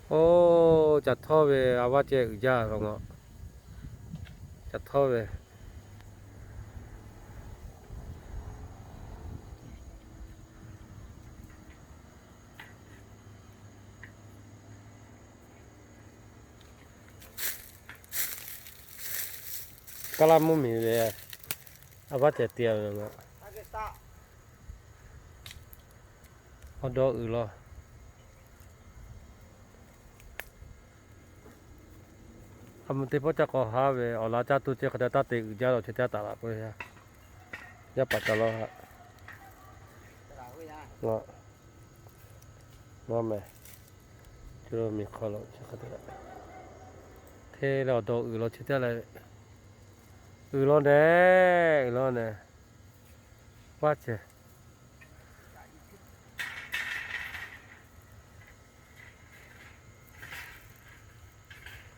Oˇ, caˬ htawˇ ve a vaˇ ceh uiˍ jaˇ ve ngaˬ. Caˬ htawˇ ve Kaˇ laˇ mvuhˇ miˬ ve a vaˇ ceh te ve ngaˬ. Awˬ dawˇ uiˍ law. A mvuh teˇ pawˆ caˇ k'aw haˉ ve awˬ laꞈ caˇ tuˬ ceh hk'a dehꞈ taˇ te uiˍ jaˇ lawˬ, chi teˇ taˍ laꞈ k'oˆ ve yaˇ paˍ ca law ha. Ngaˬ meh, miˬ hk'aw lo chi hk'a dehꞈ hteˇ leh awˬ dawˇ uiˍ law, chi teˇ leh uiˍ law neh, uiˍ law neh. Vaˇ ceh